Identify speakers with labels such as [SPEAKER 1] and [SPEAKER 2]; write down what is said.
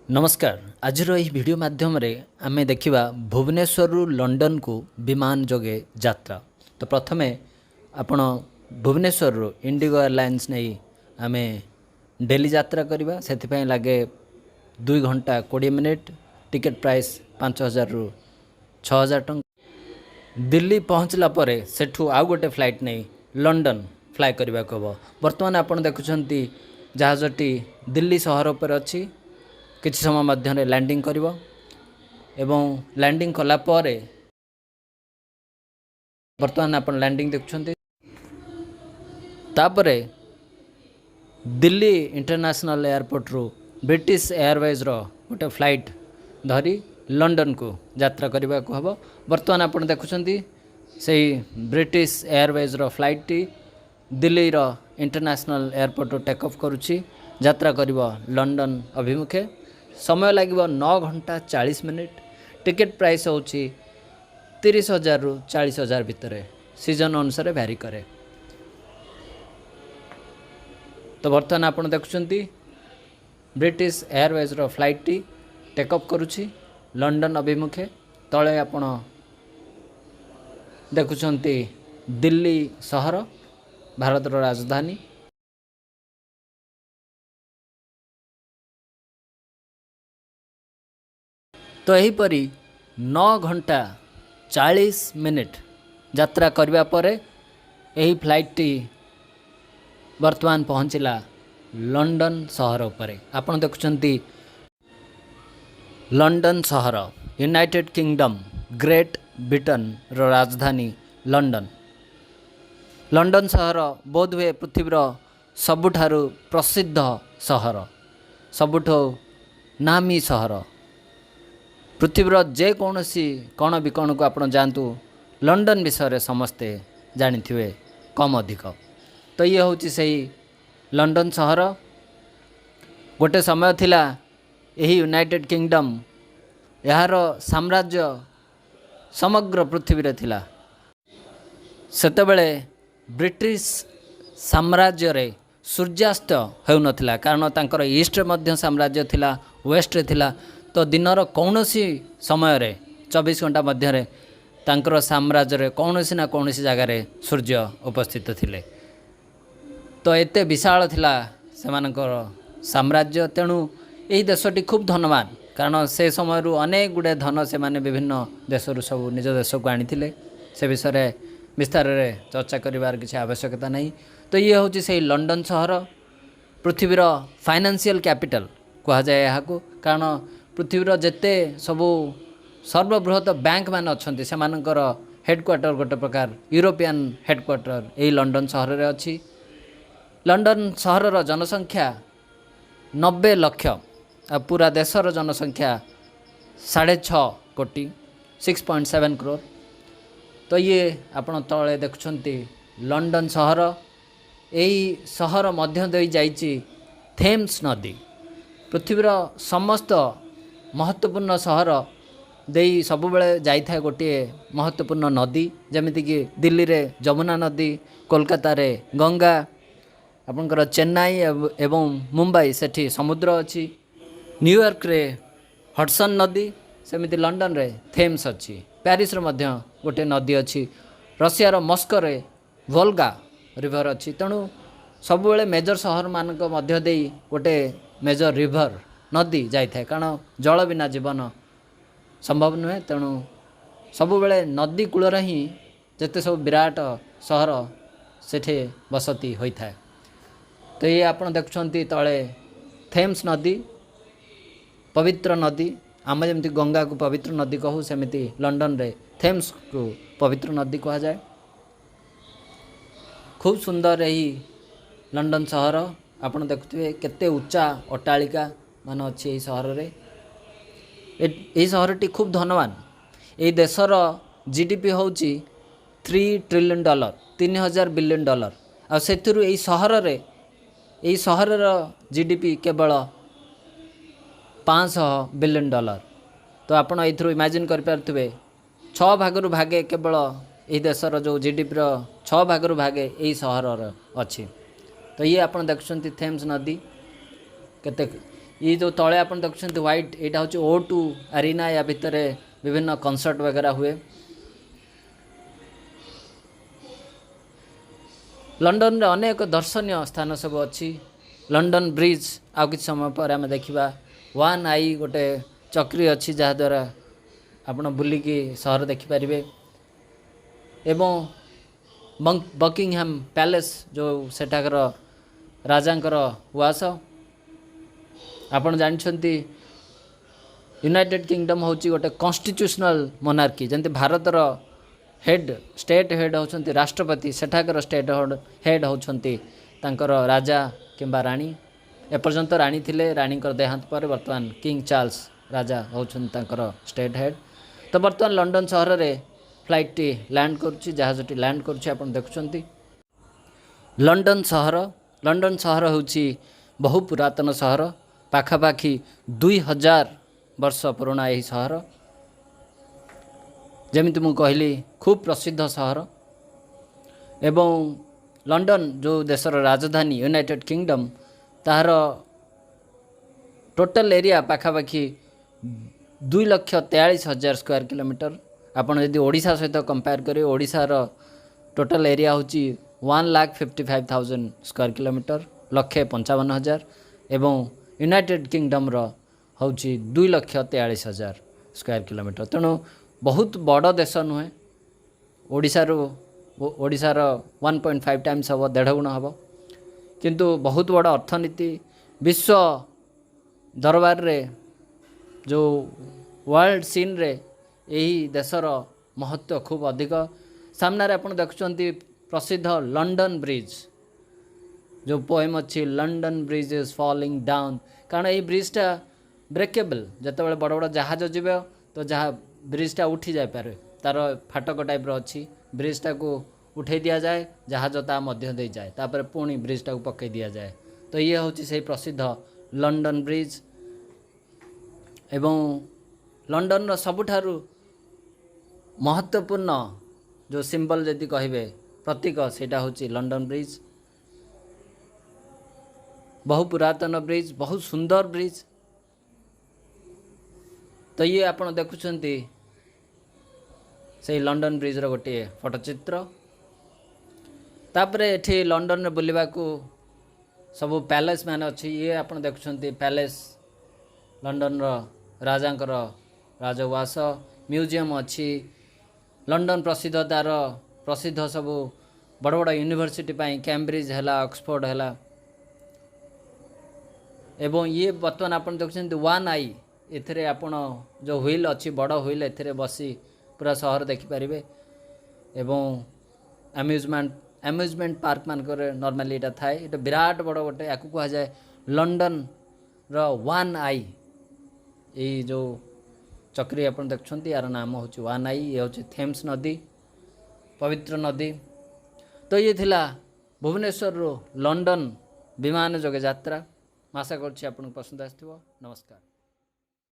[SPEAKER 1] ନମସ୍କାର। ଆଜିର ଏହି ଭିଡ଼ିଓ ମାଧ୍ୟମରେ ଆମେ ଦେଖିବା ଭୁବନେଶ୍ୱରରୁ ଲଣ୍ଡନକୁ ବିମାନ ଯୋଗେ ଯାତ୍ରା। ତ ପ୍ରଥମେ ଆପଣ ଭୁବନେଶ୍ୱରରୁ ଇଣ୍ଡିଗୋ ଏୟାରଲାଇନ୍ସ ନେଇ ଆମେ ଡେଲି ଯାତ୍ରା କରିବା। ସେଥିପାଇଁ ଲାଗେ 2 ଘଣ୍ଟା 20 ମିନିଟ୍। ଟିକେଟ୍ ପ୍ରାଇସ୍ 5000ରୁ 6000 ଟଙ୍କା। ଦିଲ୍ଲୀ ପହଞ୍ଚିଲା ପରେ ସେଠୁ ଆଉ ଗୋଟେ ଫ୍ଲାଇଟ୍ ନେଇ ଲଣ୍ଡନ ଫ୍ଲାଏ କରିବାକୁ ହେବ। ବର୍ତ୍ତମାନ ଆପଣ ଦେଖୁଛନ୍ତି, ଜାହାଜଟି ଦିଲ୍ଲୀ ସହର ଉପରେ ଅଛି। କିଛି ସମୟ ମଧ୍ୟରେ ଲ୍ୟାଣ୍ଡିଂ କରିବ ଏବଂ ଲ୍ୟାଣ୍ଡିଂ କଲା ପରେ, ବର୍ତ୍ତମାନ ଆପଣ ଲ୍ୟାଣ୍ଡିଂ ଦେଖୁଛନ୍ତି, ତାପରେ ଦିଲ୍ଲୀ ଇଣ୍ଟରନ୍ୟାସନାଲ୍ ଏୟାରପୋର୍ଟରୁ ବ୍ରିଟିଶ ଏୟାରୱେଜ୍ର ଗୋଟେ ଫ୍ଲାଇଟ୍ ଧରି ଲଣ୍ଡନକୁ ଯାତ୍ରା କରିବାକୁ ହେବ। ବର୍ତ୍ତମାନ ଆପଣ ଦେଖୁଛନ୍ତି, ସେଇ ବ୍ରିଟିଶ ଏୟାରୱେଜ୍ର ଫ୍ଲାଇଟ୍ଟି ଦିଲ୍ଲୀର ଇଣ୍ଟରନ୍ୟାସନାଲ୍ ଏୟାରପୋର୍ଟରୁ ଟେକ୍ ଅଫ୍ କରୁଛି, ଯାତ୍ରା କରିବ ଲଣ୍ଡନ ଅଭିମୁଖେ। ସମୟ ଲାଗିବ 9 ଘଣ୍ଟା 40 ମିନିଟ୍। ଟିକେଟ୍ ପ୍ରାଇସ୍ ହେଉଛି 30,000ରୁ 40,000 ଭିତରେ, ସିଜନ୍ ଅନୁସାରେ ଭ୍ୟାରି କରେ। ତ ବର୍ତ୍ତମାନ ଆପଣ ଦେଖୁଛନ୍ତି, ବ୍ରିଟିଶ ଏୟାରୱେଜ୍ର ଫ୍ଲାଇଟ୍ଟି ଟେକ୍ ଅଫ୍ କରୁଛି ଲଣ୍ଡନ ଅଭିମୁଖେ। ତଳେ ଆପଣ ଦେଖୁଛନ୍ତି ଦିଲ୍ଲୀ ସହର, ଭାରତର ରାଜଧାନୀ। ତ ଏହିପରି 9 ଘଣ୍ଟା 40 ମିନିଟ୍ ଯାତ୍ରା କରିବା ପରେ ଏହି ଫ୍ଲାଇଟ୍ଟି ବର୍ତ୍ତମାନ ପହଞ୍ଚିଲା ଲଣ୍ଡନ ସହର ଉପରେ। ଆପଣ ଦେଖୁଛନ୍ତି ଲଣ୍ଡନ ସହର, ୟୁନାଇଟେଡ଼ କିଙ୍ଗଡ଼ମ୍, ଗ୍ରେଟ୍ ବ୍ରିଟେନର ରାଜଧାନୀ ଲଣ୍ଡନ। ଲଣ୍ଡନ ସହର ବୋଧହୁଏ ପୃଥିବୀର ସବୁଠାରୁ ପ୍ରସିଦ୍ଧ ସହର, ସବୁଠୁ ନାମୀ ସହର। ପୃଥିବୀର ଯେକୌଣସି କୋଣ ବିକୋଣକୁ ଆପଣ ଯାଆନ୍ତୁ, ଲଣ୍ଡନ ବିଷୟରେ ସମସ୍ତେ ଜାଣିଥିବେ କମ୍ ଅଧିକ। ତ ଇଏ ହେଉଛି ସେଇ ଲଣ୍ଡନ ସହର। ଗୋଟେ ସମୟ ଥିଲା, ଏହି ୟୁନାଇଟେଡ଼ କିଙ୍ଗଡ଼ମ୍, ଏହାର ସାମ୍ରାଜ୍ୟ ସମଗ୍ର ପୃଥିବୀରେ ଥିଲା। ସେତେବେଳେ ବ୍ରିଟିଶ ସାମ୍ରାଜ୍ୟରେ ସୂର୍ଯ୍ୟାସ୍ତ ହେଉନଥିଲା, କାରଣ ତାଙ୍କର ଇଷ୍ଟରେ ମଧ୍ୟ ସାମ୍ରାଜ୍ୟ ଥିଲା, ୱେଷ୍ଟରେ ଥିଲା। ତ ଦିନର କୌଣସି ସମୟରେ 24 ଘଣ୍ଟା ମଧ୍ୟରେ ତାଙ୍କର ସାମ୍ରାଜ୍ୟରେ କୌଣସି ନା କୌଣସି ଜାଗାରେ ସୂର୍ଯ୍ୟ ଉପସ୍ଥିତ ଥିଲେ। ତ ଏତେ ବିଶାଳ ଥିଲା ସେମାନଙ୍କର ସାମ୍ରାଜ୍ୟ। ତେଣୁ ଏହି ଦେଶଟି ଖୁବ୍ ଧନବାନ, କାରଣ ସେ ସମୟରୁ ଅନେକ ଗୁଡ଼ିଏ ଧନ ସେମାନେ ବିଭିନ୍ନ ଦେଶରୁ ସବୁ ନିଜ ଦେଶକୁ ଆଣିଥିଲେ। ସେ ବିଷୟରେ ବିସ୍ତାରରେ ଚର୍ଚ୍ଚା କରିବାର କିଛି ଆବଶ୍ୟକତା ନାହିଁ। ତ ଇଏ ହେଉଛି ସେଇ ଲଣ୍ଡନ ସହର। ପୃଥିବୀର ଫାଇନାନ୍ସିଆଲ୍ କ୍ୟାପିଟାଲ୍ କୁହାଯାଏ ଏହାକୁ, କାରଣ ପୃଥିବୀର ଯେତେ ସବୁ ସର୍ବବୃହତ ବ୍ୟାଙ୍କମାନେ ଅଛନ୍ତି, ସେମାନଙ୍କର ହେଡ଼କ୍ୱାର୍ଟର, ଗୋଟେ ପ୍ରକାର ୟୁରୋପିଆନ୍ ହେଡ଼କ୍ୱାର୍ଟର ଏଇ ଲଣ୍ଡନ ସହରରେ ଅଛି। ଲଣ୍ଡନ ସହରର ଜନସଂଖ୍ୟା 90 ଲକ୍ଷ ଆଉ ପୁରା ଦେଶର ଜନସଂଖ୍ୟା 6.5 କୋଟି, 6.7 କ୍ରୋର୍। ତ ଇଏ ଆପଣ ତଳେ ଦେଖୁଛନ୍ତି ଲଣ୍ଡନ ସହର। ଏହି ସହର ମଧ୍ୟ ଦେଇ ଯାଇଛି ଥେମ୍ସ ନଦୀ। ପୃଥିବୀର ସମସ୍ତ ମହତ୍ତ୍ୱପୂର୍ଣ୍ଣ ସହର ଦେଇ ସବୁବେଳେ ଯାଇଥାଏ ଗୋଟିଏ ମହତ୍ତ୍ୱପୂର୍ଣ୍ଣ ନଦୀ, ଯେମିତିକି ଦିଲ୍ଲୀରେ ଯମୁନା ନଦୀ, କୋଲକାତାରେ ଗଙ୍ଗା, ଆପଣଙ୍କର ଚେନ୍ନାଇ ଏବଂ ମୁମ୍ବାଇ, ସେଠି ସମୁଦ୍ର ଅଛି, ନ୍ୟୁୟର୍କରେ ହଡ଼ସନ୍ ନଦୀ, ସେମିତି ଲଣ୍ଡନରେ ଥେମ୍ସ ଅଛି। ପ୍ୟାରିସରେ ମଧ୍ୟ ଗୋଟିଏ ନଦୀ ଅଛି। ରଷିଆର ମସ୍କୋରେ ଭୋଲଗା ରିଭର ଅଛି। ତେଣୁ ସବୁବେଳେ ମେଜର ସହରମାନଙ୍କ ମଧ୍ୟ ଦେଇ ଗୋଟେ ମେଜର ରିଭର, ନଦୀ ଯାଇଥାଏ, କାରଣ ଜଳ ବିନା ଜୀବନ ସମ୍ଭବ ନୁହେଁ। ତେଣୁ ସବୁବେଳେ ନଦୀ କୂଳରେ ହିଁ ଯେତେ ସବୁ ବିରାଟ ସହର, ସେଠି ବସତି ହୋଇଥାଏ। ତ ଇଏ ଆପଣ ଦେଖୁଛନ୍ତି ତଳେ ଥେମ୍ସ ନଦୀ, ପବିତ୍ର ନଦୀ। ଆମେ ଯେମିତି ଗଙ୍ଗାକୁ ପବିତ୍ର ନଦୀ କହୁ, ସେମିତି ଲଣ୍ଡନରେ ଥେମ୍ସକୁ ପବିତ୍ର ନଦୀ କୁହାଯାଏ। ଖୁବ୍ ସୁନ୍ଦର ଏହି ଲଣ୍ଡନ ସହର। ଆପଣ ଦେଖୁଥିବେ, କେତେ ଉଚ୍ଚା ଅଟ୍ଟାଳିକା ମାନ ଅଛି ଏହି ସହରରେ। ଏହି ସହରଟି ଖୁବ୍ ଧନବାନ। ଏହି ଦେଶର ଜିଡିପି ହେଉଛି 3 ଟ୍ରିଲିୟନ୍ ଡଲର, 3000 ବିଲିୟନ୍ ଡଲର। ଆଉ ସେଥିରୁ ଏହି ସହରର ଜିଡିପି କେବଳ 500 ବିଲିୟନ୍ ଡଲର। ତ ଆପଣ ଏଇଥିରୁ ଇମାଜିନ୍ କରିପାରୁଥିବେ, ଛଅ ଭାଗରୁ ଭାଗେ କେବଳ ଏହି ଦେଶର ଯେଉଁ ଜିଡିପିର ଛଅ ଭାଗରୁ ଭାଗେ ଏହି ସହରର ଅଛି। ତ ଇଏ ଆପଣ ଦେଖୁଛନ୍ତି ଥେମ୍ସ ନଦୀ। କେତେ ଇଏ ଯେଉଁ ତଳେ ଆପଣ ଦେଖୁଛନ୍ତି ହ୍ୱାଇଟ୍, ଏଇଟା ହେଉଛି O2 Arena. ୟା ଭିତରେ ବିଭିନ୍ନ କନସର୍ଟ ବଗେରା ହୁଏ। ଲଣ୍ଡନରେ ଅନେକ ଦର୍ଶନୀୟ ସ୍ଥାନ ସବୁ ଅଛି। ଲଣ୍ଡନ ବ୍ରିଜ୍ ଆଉ କିଛି ସମୟ ପରେ ଆମେ ଦେଖିବା। ୱାନ୍ I ଗୋଟେ ଚକ୍ରି ଅଛି, ଯାହାଦ୍ୱାରା ଆପଣ ବୁଲିକି ସହର ଦେଖିପାରିବେ। ଏବଂ ବକିଂହାମ୍ ପ୍ୟାଲେସ୍, ଯେଉଁ ସେଠାକାର ରାଜାଙ୍କର ଉଆସ। ଆପଣ ଜାଣିଛନ୍ତି, ୟୁନାଇଟେଡ଼ କିଙ୍ଗଡ଼ମ୍ ହେଉଛି ଗୋଟେ କନଷ୍ଟିଚ୍ୟୁସନାଲ୍ ମୋନାର୍କି। ଯେମିତି ଭାରତର ହେଡ଼୍, ଷ୍ଟେଟ୍ ହେଡ଼୍ ହେଉଛନ୍ତି ରାଷ୍ଟ୍ରପତି, ସେଠାକାର ଷ୍ଟେଟ୍ ହେଡ଼୍ ହେଉଛନ୍ତି ତାଙ୍କର ରାଜା କିମ୍ବା ରାଣୀ। ଏପର୍ଯ୍ୟନ୍ତ ରାଣୀ ଥିଲେ। ରାଣୀଙ୍କର ଦେହାନ୍ତ ପରେ ବର୍ତ୍ତମାନ କିଙ୍ଗ ଚାର୍ଲସ ରାଜା ହେଉଛନ୍ତି ତାଙ୍କର ଷ୍ଟେଟ୍ ହେଡ଼୍। ତ ବର୍ତ୍ତମାନ ଲଣ୍ଡନ ସହରରେ ଫ୍ଲାଇଟ୍ଟି ଲ୍ୟାଣ୍ଡ କରୁଛି, ଜାହାଜଟି ଲ୍ୟାଣ୍ଡ କରୁଛି, ଆପଣ ଦେଖୁଛନ୍ତି। ଲଣ୍ଡନ ସହର। ଲଣ୍ଡନ ସହର ହେଉଛି ବହୁ ପୁରାତନ ସହର। ପାଖାପାଖି 2000 ବର୍ଷ ପୁରୁଣା ଏହି ସହର। ଯେମିତି ମୁଁ କହିଲି, ଖୁବ୍ ପ୍ରସିଦ୍ଧ ସହର। ଏବଂ ଲଣ୍ଡନ ଯେଉଁ ଦେଶର ରାଜଧାନୀ ୟୁନାଇଟେଡ଼ କିଙ୍ଗଡ଼ମ୍, ତାହାର ଟୋଟାଲ୍ ଏରିଆ ପାଖାପାଖି 2,43,000 ସ୍କୋୟାର କିଲୋମିଟର। ଆପଣ ଯଦି ଓଡ଼ିଶା ସହିତ କମ୍ପେୟାର କରିବେ, ଓଡ଼ିଶାର ଟୋଟାଲ୍ ଏରିଆ ହେଉଛି 1,55,000 square kilometre, 1,55,000, ଏବଂ ୟୁନାଇଟେଡ଼ କିଙ୍ଗଡ଼ମ୍ର ହେଉଛି 2,43,000 ସ୍କୋୟାର କିଲୋମିଟର। ତେଣୁ ବହୁତ ବଡ଼ ଦେଶ ନୁହେଁ, ଓଡ଼ିଶାରୁ ଓଡ଼ିଶାର 1.5 ଟାଇମ୍ସ ହେବ, ଦେଢ଼ ଗୁଣ ହେବ, କିନ୍ତୁ ବହୁତ ବଡ଼ ଅର୍ଥନୀତି। ବିଶ୍ୱ ଦରବାରରେ, ଯେଉଁ ୱାର୍ଲଡ଼ ସିନ୍ରେ ଏହି ଦେଶର ମହତ୍ତ୍ୱ ଖୁବ୍ ଅଧିକ। ସାମ୍ନାରେ ଆପଣ ଦେଖୁଛନ୍ତି ପ୍ରସିଦ୍ଧ ଲଣ୍ଡନ ବ୍ରିଜ୍। ଯେଉଁ ପୋଏମ୍ ଅଛି, "London Bridge is falling down", କାରଣ ଏଇ ବ୍ରିଜ୍ଟା ବ୍ରେକେବଲ୍। ଯେତେବେଳେ ବଡ଼ ବଡ଼ ଜାହାଜ ଯିବ, ତ ଯାହା ବ୍ରିଜ୍ଟା ଉଠି ଯାଇପାରେ। ତା'ର ଫାଟକ ଟାଇପ୍ର ଅଛି। ବ୍ରିଜ୍ଟାକୁ ଉଠେଇ ଦିଆଯାଏ, ଜାହାଜ ତା ମଧ୍ୟ ଦେଇଯାଏ, ତାପରେ ପୁଣି ବ୍ରିଜ୍ଟାକୁ ପକାଇ ଦିଆଯାଏ। ତ ଇଏ ହେଉଛି ସେଇ ପ୍ରସିଦ୍ଧ ଲଣ୍ଡନ ବ୍ରିଜ୍। ଏବଂ ଲଣ୍ଡନର ସବୁଠାରୁ ମହତ୍ତ୍ୱପୂର୍ଣ୍ଣ ଯେଉଁ ସିମ୍ବଲ ଯଦି କହିବେ, ପ୍ରତୀକ, ସେଇଟା ହେଉଛି ଲଣ୍ଡନ ବ୍ରିଜ୍। ବହୁ ପୁରାତନ ବ୍ରିଜ୍, ବହୁତ ସୁନ୍ଦର ବ୍ରିଜ୍। ତ ଇଏ ଆପଣ ଦେଖୁଛନ୍ତି ସେଇ ଲଣ୍ଡନ ବ୍ରିଜ୍ର ଗୋଟିଏ ଫଟୋଚିତ୍ର। ତାପରେ ଏଠି ଲଣ୍ଡନରେ ବୁଲିବାକୁ ସବୁ ପ୍ୟାଲେସ୍ ମାନେ ଅଛି। ଇଏ ଆପଣ ଦେଖୁଛନ୍ତି ପ୍ୟାଲେସ୍, ଲଣ୍ଡନର ରାଜାଙ୍କର ରାଜଉଆସ। ମ୍ୟୁଜିୟମ୍ ଅଛି। ଲଣ୍ଡନ ପ୍ରସିଦ୍ଧ ତା'ର ପ୍ରସିଦ୍ଧ ସବୁ ବଡ଼ ବଡ଼ ୟୁନିଭର୍ସିଟି ପାଇଁ, କ୍ୟାମ୍ବ୍ରିଜ୍ ହେଲା, ଅକ୍ସଫୋର୍ଡ଼ ହେଲା। ଏବଂ ଇଏ ବର୍ତ୍ତମାନ ଆପଣ ଦେଖୁଛନ୍ତି ୱାନ୍ I. ଏଥିରେ ଆପଣ ଯେଉଁ ହ୍ୱିଲ୍ ଅଛି, ବଡ଼ ହ୍ୱିଲ୍, ଏଥିରେ ବସି ପୁରା ସହର ଦେଖିପାରିବେ। ଏବଂ ଆମ୍ୟୁଜମେଣ୍ଟ ପାର୍କ ମାନଙ୍କରେ ନର୍ମାଲି ଏଇଟା ଥାଏ। ଏଇଟା ବିରାଟ ବଡ଼ ଗୋଟେ, ୟାକୁ କୁହାଯାଏ ଲଣ୍ଡନର ୱାନ୍ I. ଏଇ ଯେଉଁ ଚକ୍ରି ଆପଣ ଦେଖୁଛନ୍ତି, ୟାର ନାମ ହେଉଛି ୱାନ୍ I. ଇଏ ହେଉଛି ଥେମ୍ସ ନଦୀ, ପବିତ୍ର ନଦୀ। ତ ଇଏ ଥିଲା ଭୁବନେଶ୍ୱରରୁ ଲଣ୍ଡନ ବିମାନ ଯୋଗେ ଯାତ୍ରା। ମୁଁ ଆଶା କରୁଛି ଆପଣଙ୍କୁ ପସନ୍ଦ ଆସିଥିବ। ନମସ୍କାର।